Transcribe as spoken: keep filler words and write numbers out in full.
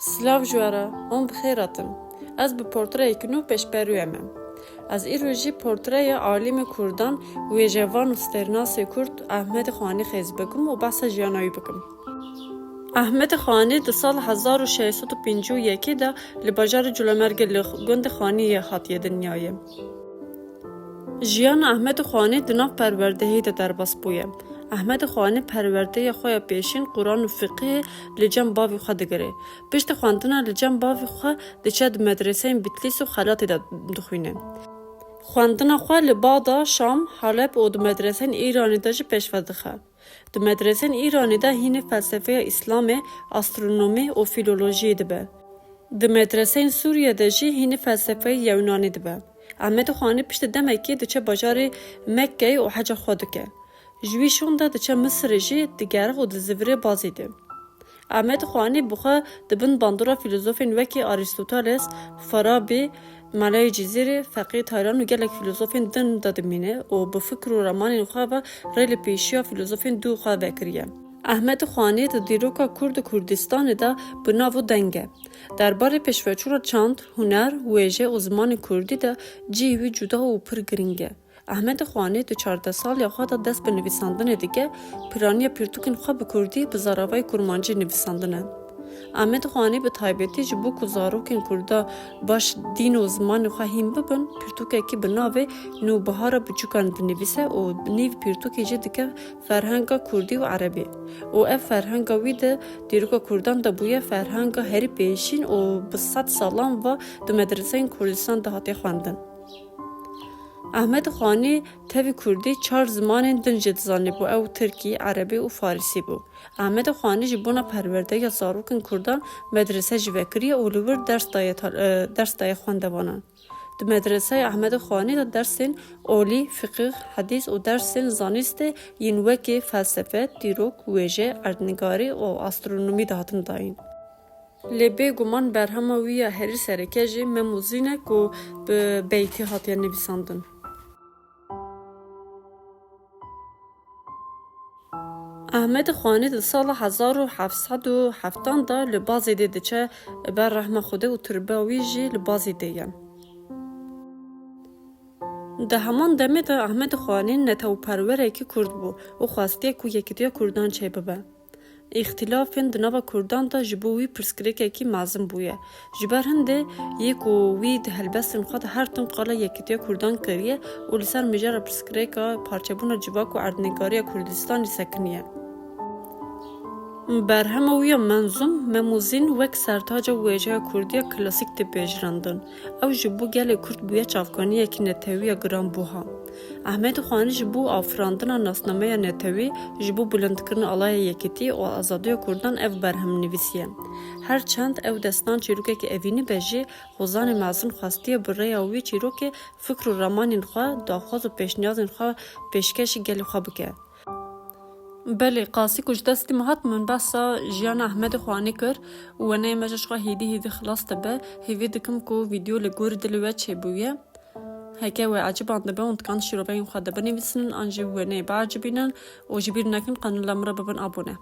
Silav ji we re, hûn bi xêr hatin. Ez bi portreyekî nû pêşberû me. Ez îro jî portreya alîmê kurdan, wêjevan û stêrnasê kurd Ahmedê Xanî xêz bikim û behsa jiyana wî bikim. Ahmedê Xanî di sala hezar û şeş sed û pêncî û yekê de li bajarê Colemêrgê li gundê Xaniyê hatiye dinyayê. Jiyana Ahmedê Xanî di nav perwerdehê de derbas bûye. Ahmedê Xanî perwerdeya xwe ya pêşîn Quran û fiqihê li cem bavê xwe digire. Piştî xwendina li cem bavê xwe diçe di medreseyên Bitlîs û Xelatê de dixwîne. Xwendina xwe li Baxda, Şam, Heleb û di medreseyên Îranê de jî pêşve dixe. Di medreseyên Îranê de hînê felsefeya Îslamê, astronomî û fîlolojiyê dibe. Di medreseyên Sûriyê de jî hînê felsefeya Yewnanê dibe. Ahmedê Xanî piştî demekê diçe bajarê Mekkeyê û heca xwe dike. Ji wî şûnde diçe Misirê jî digere û dizivirê Bazîdê. Ahmedê Xanî bi xwe di bin bandora fîlozofên wekî Arîstoteles, Farabî, Melayê Cizîrî, Feqî Taylan û gelek fîlozofên din de dimîne û bi fikr û ramanên xwe ve rê li pêşiya fîlozofên dû xwe vekiriye. Ahmedê Xanî di dîroka kurd û Kurdistanê de bi nav û deng e. Derbarê pêşveçûna çand, huner, wêje û zimanê kurdî de cihê wî cuda û pir girîng e. Ahmedê Xanî di çardeh saliya xwe de dest bi nivîsandinê dike, piraniya pirtûkên xwe bi kurdî, bi zaravayê kurmancî nivîsandine. Ahmedê Xanî bi taybetî ji bo ku zarokên kurda baş dîn û zimanê xwe hîn bibin, pirtûkekî bi navê Nûbihara Biçûkan dinivîse û nîv pirtûkê jî dike ferhenga kurdî û erebî. Û ev ferhenga wî di dîroka kurdan de bûye ferhenga herî pêşîn û bi sed salan ve di medreseyên Kurdistan de hatiye xwendin. Ahmedê Xanî tevî kurdî çar zimanên din jî dizanîbû, ew tirkî, erebî û farisî bû. Ahmedê Xanî ji bona perwerdeya zarokên kurdan medrese jî vekiriye û li wir ders daye tal-, e, ders daye xwendevanan. Di medreseyê Ahmedê Xanî de dersên olî, fiqih, hedîs û dersên zanîstê yên wekî felsefe, dîrok, wêje, erdnîgarî û astronomî dihatin dayîn. Lê bêguman berhema wî ya herî sereke jî Mem û Zîn e ku bi beytî hatiye nivîsandin. Ahmedê Xanî di sala hezar û heft sed û heftan de li Bazêdê diçe ber rehma Xwedê û tirba wî jî li Bazêdê ye. Di heman demê de Ahmedê Xanî netewperwerekî kurd bû û xwestiye ku yekîtiya kurdan çêbibe. Îxtîlafên di nava kurdan de ji bo wî pirsgirêkekî mezin bûye. Ji ber hindê yê ku wî di helbestên xwe de her tim qala yekîtiya kurdan kiriye û li ser mijara pirsgirêka parçebûna civak û erdnîgariya Kurdistanê sekiniye. Berhema wî ya menzûm, Mem û Zîn, wek sertaca wêjeya kurdî ya klasîk tê pejirandin. Ew ji bo gelê kurd bûye çavkaniyekî netewî ya giranbuha. Ahmedê Xanî ji bo afirandina nasnameya netewî, ji bo bilindkirina alaya yekîtî û azadiya kurdan ev berhem nivîsiye. Her çend ew destan çîrokekî evînî be jî, xwezanê mezin xwestiye bi rêya wî çîrokê fikr û ramanên xwe, daxwaz û pêşniyazên xwe pêşkêşî gelê xwe bike. Belê, qasî ku ji destî min hat, min behsa jiyana Ahmedê Xanî kir û wêneyê me ji xwe hêdî hêdî xilas dibe. Hêvî dikim ku vîdeo li gorî dilê we çêbûye. Heke we ecibandibe, hûn dikan şîroveyên xwe de binivîsînin an jî wêneyê biecibînin û ji bîr nekin kanala min re bibin abone.